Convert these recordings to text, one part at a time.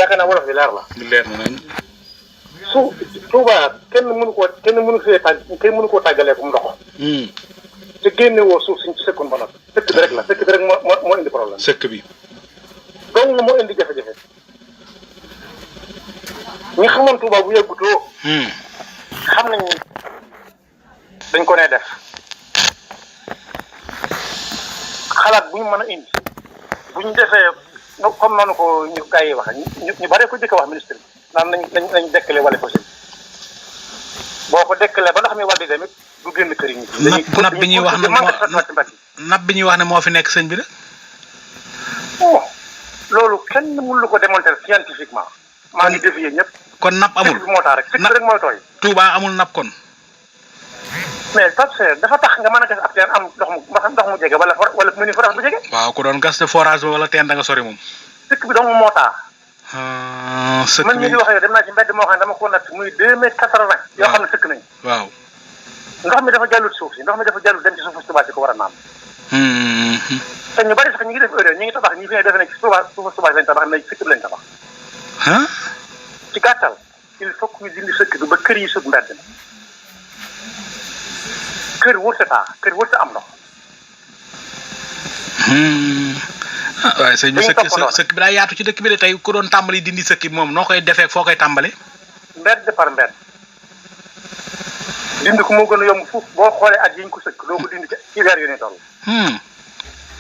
yaakaar naa wolof bi leer la. leer na nañ. su Touba kenn mënu koo tàggalee ko mu ndox. te génne woo suuf suñ ci sëkkoon ba noppi. sëkk bi rek la sëkk bi rek moo indi problème. sëkk bi. donc moo indi jafe-jafe. ñi xamoon Touba bu yàggutoo. xam nañ dañ ko nee def. xalaat bu ñu mën a indi. bu ñu defee comme noonu ko ñu gars yi wax ñu bare ko jëkk wax ministre bi naan nañ dekkale wala possible boo ko dekkalee ba ndox mi wal di demit du génn kër yi. napp bi ñuy wax ne napp bi ñuy wax ne moo fi nekk sëñ bi de. bon loolu kenn mënu ko démontrer scientifiquement. maa ngi défier ñëpp. kon napp amul sëñ bi moo tax rek sëñ bi rek mooy tooy. Touba amul napp kon. mais dafa tax nga mën a gas ab teen am ndox mu jege wala mu ni forage bu jege. waaw ku doon gas te forage ba wala teen da nga sori moom. sëkk bi dong moo tax. sëkk bi man mii di wax yow dem naa ci mbedd moo xam ne dama ko natt muy 2 m 80. yoo xam ne sëkk nañu. waaw. ndox mi dafa jàllut suuf si ndox mi dafa jàllut dem ci suufu Touba si ko war a naan. te ñu bari sax ñu ngi def erreur ñu ngi tabax ñi fi ne defe nañ ci suufu Touba lañ tabax mais sëkk bi lañ tabax. ci gàttal il faut que ñu dindi sëkk bi ba kër yi sut mbedd mi. kër wërta taa kër wërta am ndox. waaye sëñ bi sëkk bi daa yaatu ci dëkk bi de tey ku doon tàmbali dindi sëkk bi moom noo koy defee foo koy tàmbale. mbedd par mbedd. dindi ko moo gën a yomb fuuf boo xoolee at yi ñu ko sëkk doo ko dindi ci weer yu ni toll.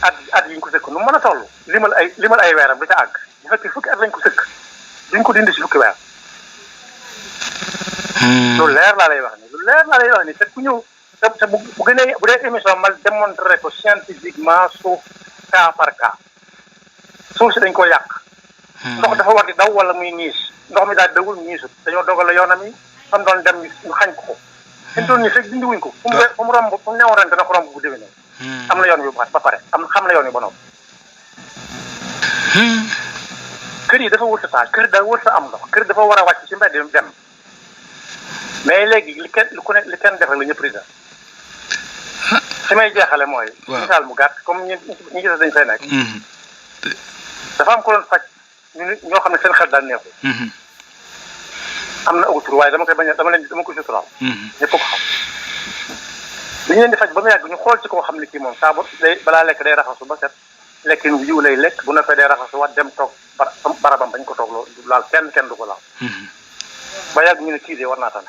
at yi ñu ko sëkk nu mën a toll. limal ay weeram du ca àgg. bu fekkee fukki at lañ ko sëkk duñ ko dindi si fukki weer. lu leer laa lay wax ni te ku ñëw. te bu gënee bu dee émission mal démontré ko scientifiquement suuf cas par cas suuf si dañ ko yàq. ndox dafa war di daw wala muy niis ndox mi daal dawul niisut dañoo dogal la yoonam yi fan doon dem ñu xañ ko. fi mu toll nii fekk dindi wuñ ko. fu mu romb fu mu newoon ren dana ko romb bu déwénee. am na yoon wi ba pare xam na yoon wi ba noppi. kër yi dafa wër sa taa kër daa wër sa am ndox kër dafa war a wàcc ci mbedd yi dem mais léegi li kenn def rek la ñëpp di def. fi may jeexale mooy. misaal mu gàtt comme ñi gis dañ fay nekk. dafa am ko doon faj ñoo xam ne seen xel daan neexul. am na aw tur waaye dama ko suturaal. ñëpp ko xam. bi ñu leen di faj ba mu yàgg ñu xool ci koo xam ne kii moom saa balaa lekk day raxasu ba set lekkin wu jiw lay lekk bu noppee day raxasu waat dem toog barabam bañ ko toog loolu laal kenn du ko laal. ba yàgg ñu ne kii de war naa tane.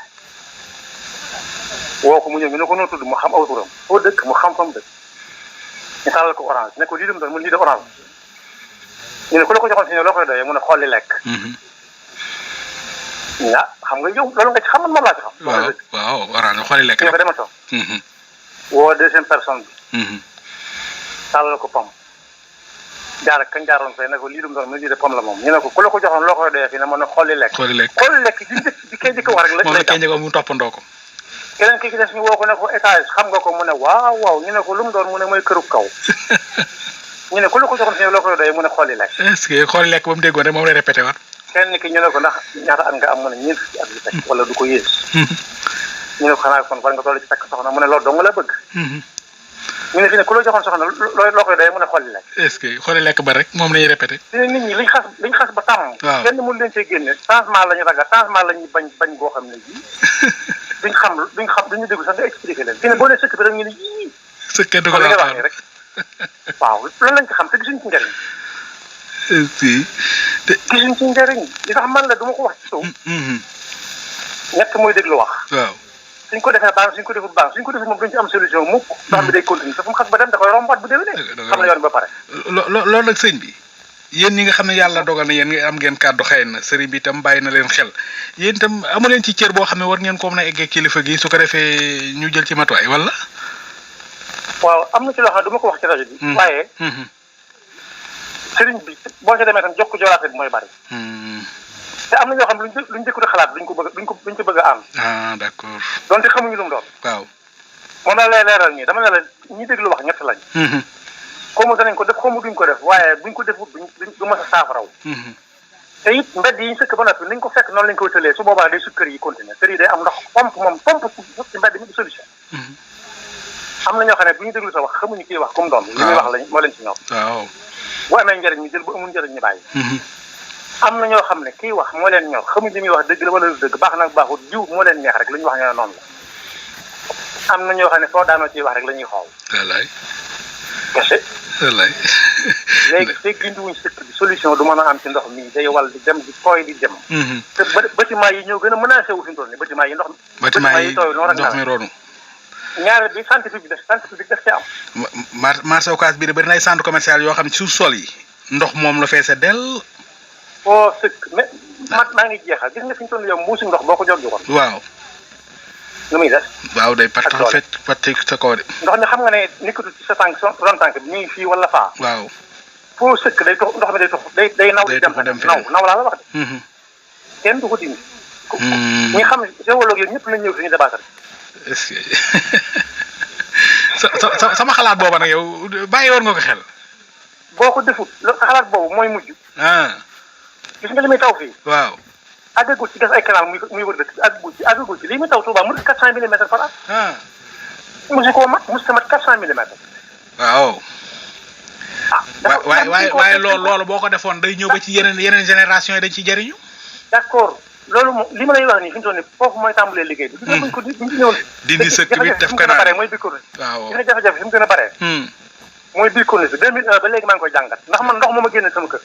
woo ko mu ñëw ñu ne ko noo tudd mu xam aw turam foo dëkk mu xam fa mu dëkk ñu tàllal ko orange ne ko lii dem doon mu lii de orange ñu ne ku la ko joxoon si ne loo koy doyee mu ne xolli lekk. xam nga yow loolu nga ci xam man moom laa ci xam. waaw orange xolli lekk ñu ko dema toog. woo deuxième personne bi. tàllal ko pom. jaar kañ jaaroon fee ne ko lii dem doon mu lii de pom la moom ñu ne ko ku la ko joxoon loo koy doyee fii ne mu ne xolli lekk. xolli lekk di kay di ko wax rek. moom la kay njëkk mu toppandoo ko. keneen ki ci des ñu woo ko ne ko étage xam nga ko mu ne waaw ñu ne ko lu mu doon mu ne mooy këru kaw ñu ne ku la ko joxoon si loo koy doyee mu ne xolli lekk. est-ce que xolli lekk ba mu déggoon rek moom lay répété waat. kenn ki ñu ne ko ndax ñaata at nga am mu ne ñeent fukki at yu teg wala du ko yées. ñu ne ko xanaa kon war nga toll ci takk soxna mu ne loolu dong la bëgg. ñu ne fi ne ku la joxoon soxna loo koy doyee mu ne xolli lekk. est-ce que xolli lekk ba rek moom la ñuy répété. nit ñi liñ xas ba tàmm. waaw kenn mënu leen see génne changement la ñu ragal changement la ñuy bañ boo xam ne bii duñu déglu sax nga expliqué leen fi ne boo nee sëkk bi rek ñu ne yii. sëkk du ko la wax rek waaw loolu lañ ci xam te gisuñ ci njëriñ. gisuñ ci njëriñ li tax man la du ma ko wax ci suuf. ñett mooy déglu wax. waaw suñ ko defee baax suñ ko deful baax suñ ko deful moom duñ ci am solution mukk. ndox mi day continuer te fu mu xas ba dem da koy rombaat bu déwénee. xam na yoon ba pare. loolu nag sëñ bi. yéen ñi nga xam ne yàlla dogal na yéen nga am ngeen kàddu xëy na sëriñ bi itam bàyyi na leen xel yéen itam amu leen ci cër boo xam ne war ngeen ko mën a eggee kilifa gi su ko defee ñu jël ci matuwaay wala. waaw am na ci loo xam ne du ma ko wax ci rajo bi. waaye. sëriñ bi boo ca demee tam jox ko joolaate bi mooy bari. te am na ñoo xam ne luñ jëkku di xalaat duñ ko bëgg a am. d'accord. donte xamuñu lu mu doon. waaw. moom la lay leeral ñii dama ne la ñi déglu wax ñett lañ. xawma danañ ko def xawma duñ ko def waaye buñ ko defut du mës a saafaraw. te it mbedd yi ñu sëkk ba noppi nañ ko fekk noonu lañ ko wëtalee su boobaa day su kër yi continuer kër yi day am ndox pompe ci mbedd mi di solution. am na ñoo xam ne bu ñu déglu sa wax xamuñu kii wax comme doom li muy wax lañ moo leen ci ñoom. waaw bu amee njëriñ ñu jël bu amul njëriñ ñu bàyyi. am na ñoo xam ne kii wax moo leen ñor xamuñ li muy wax dëgg la wala dëgg baax na baaxul jiw moo leen neex rek lu ñu wax ñoo noonu la am na ñoo xam ne foo daanoo ciy wax rek la ñuy xool. wallaay. kese. wallaay. léegi te gindiwuñ sëkk bi solution du mën a am ci ndox mi day wal di dem di tooy di dem. te bâtiment yi ñoo gën a menacé wu fi mu toll nii bâtiment yi ndox mi. bâtiment yi tooy noonu ndox mi roonu. ñaareel bi santé publique daf ci am. marché Ocass bi de bëri na ay centre commercial yoo xam ne suuf sol yi ndox moom la feese del. foo sëkk mais maa ngi jeexal gis nga fi ñu toll yow mbuusi ndox boo ko jóg joxoon. waaw. nu muy def. waaw day partax fecc fàtte sa kaw de. ndox mi xam nga ne nekkatu ci sa tànk ron tànk bi ñu ngi fii wala faa. waaw. foo sëkk day tox ndox mi day tox day naw. day dem naw laa la wax de. kenn du ko dindi. ñi xam géologue yooyu ñëpp nañ ñëw fi ñu débattre. est-ce que sama xalaat booba nag yow bàyyi woon nga ko xel. boo ko defut xalaat boobu mooy mujj. gis nga li muy taw fii. waaw. àggagul ci gas ay canal muy wër dëkk àggagul ci li muy taw Touba mu 400 millimètres par at. mosu koo mat mos tamat 400 millimètres. waaw. waaye loolu boo ko defoon day ñëw ba ci yeneen génération yi dañ ci jëriñu. d'accord loolu moom li ma lay wax nii fi mu toll nii foofu mooy tàmbalee liggéey bi. buñ ko ñëwoon. dindi sëkk bi def canal mooy biir corniche. waaw gis nga jafe-jafe fi mu gën a baree. mooy biir corniche bi 2001 ba léegi maa ngi koy jàngat ndax man ndox moo ma génne sama kër.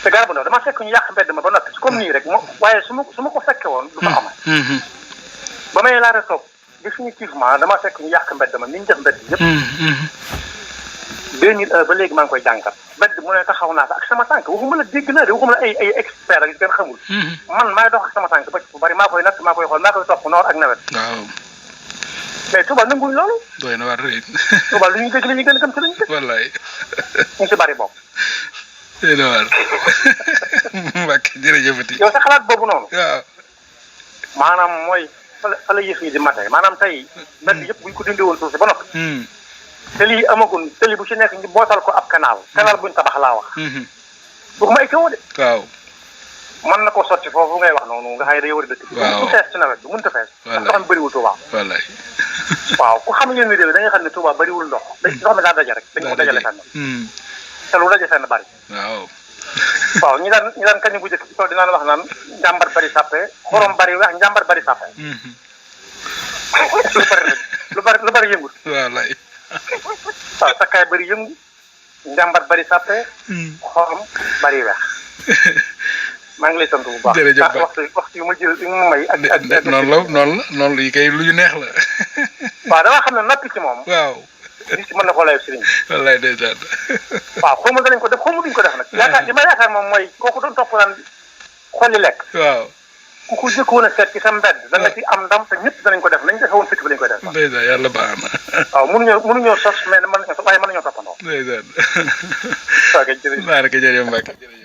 te garab bu ndaw dama fekk ñu yàq mbedd ma ba noppi comme nii rek waaye su ma ko fekke woon du fa amal. ba may laata toog définitivement dama fekk ñu yàq mbedd ma ni ñu def mbedd yëpp. 2001 ba léegi maa ngi koy jàngat mbedd mu ne taxaw naa fa ak sama tànk waxuma la dégg naa de waxuma la ay expert ak yu kenn xamul. man maay dox ak sama tànk ba bu bari maa koy natt maa koy xool maa koy topp noor ak nawet. waaw. mais Touba nanguñ loolu. doy na war rëy. Touba lu ñuy dégg la ñuy gën a gëm ci la ñu dégg. wallaay. ñu si bari bopp. doy na war. Mbacke jërëjëfati. yow sa xalaat boobu noonu. waaw. maanaam mooy fa la yëf yi di matee maanaam tey. mbedd yëpp buñ ko dindi woon suuf si ba noppi. tëli yi amagul tëli bu ci nekk ñu bootal ko ab canal. canal buñ tabax laa wax. waxuma ay kaw de. waaw. mën na koo sotti foofu ngay wax noonu nga xam ne day war a dëkk. waaw bu fees ci nawet bi mënut a fees. wallaay ndox mi bëriwul Touba. wallaay. waaw ku xam ngeen ni da nga xam ne Touba bëriwul ndox. ndox mi daa daje rek. dañ ko dajale fenn. te lu daje fenn bari. waaw. waaw ñi daan kañ bu njëkk ci kaw dinaan wax naan njàmbar bari sàppe xorom bari wax njàmbar bari sàppe. lu bari yëngut. wallaay. waaw sakkaay bari yëngu njàmbar bari sàppe. xorom bari weex. maa ngi lay sant bu baax. jërëjëf waxtu yu ma jël yu ma may. ak noonu la yi kay lu ñu neex la. waaw dama xam ne nappi ci moom. waaw. nit ci mën na koo layoo sëriñ. wallaay ndeysaan. waaw xaw ma danañ ko def xaw ma duñ ko def nag. yaakaar li ma yaakaar moom mooy kooku doon topp naan xolli lekk. waaw. ku ko jëkkoon a seet ci sa mbedd. da nga ci am ndam te ñëpp danañ ko def nañ defewoon fekk bi lañ koy def. ndeysaan yàlla baax na. waaw mënuñoo sos mais waaye mën nañoo toppandoo. ndeysaan. waaw kay jërëjëf. Mbacke jërëjëf Mbacke jërëjëf.